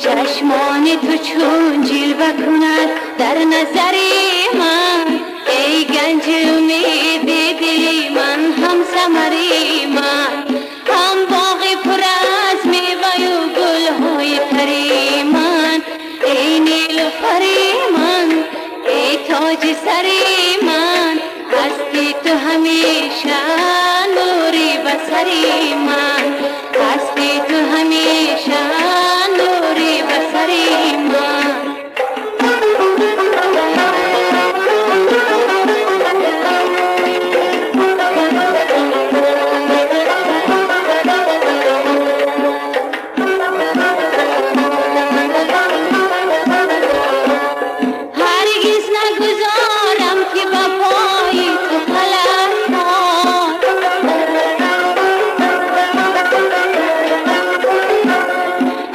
Чашмони ту чун ҷилва кунад дар назари ман, эй ганҷи умеди дили ман, ҳамсамари ман, ҳам боғи пур аз мева ва гулҳои пари ман, эй нилуфари ман, эй тоҷи сари ман, ҳастӣ ту ҳамеша нури басари ман, ҳастӣ ту ҳамеша нури басари ман. Ҳаргиз нагузорам ки ба пои ту халал кор.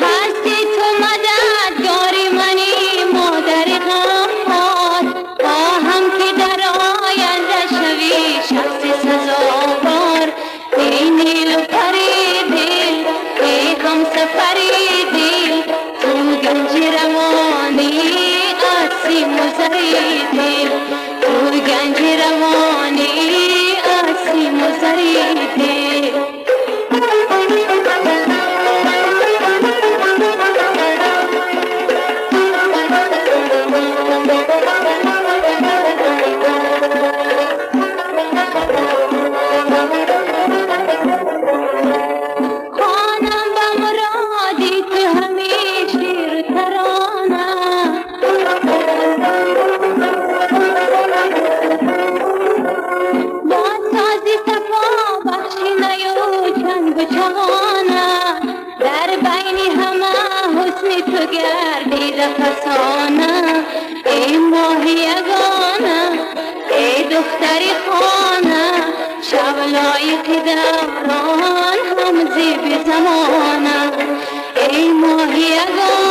Ҳастӣ ту мададгори мани, модари ғамхор. Хоҳам ки дар оянда шавӣ шахси сазовор. Эй нилуфари дил, эй ҳамсафари дил, ту ганҷи равонӣ аз симу зари дил, ту ганҷи равонӣ аз симу зари дил. Хонам ба муроди ту ҳамеш шеру тарона, бо сози сафо бахши наю чангу чағона, дар байни ҳама ҳусни ту гардида фасона. Эй моҳи ягона, эй духтари хона, шав лоиқи даврон ҳам зеби замона. Эй моҳи ягона.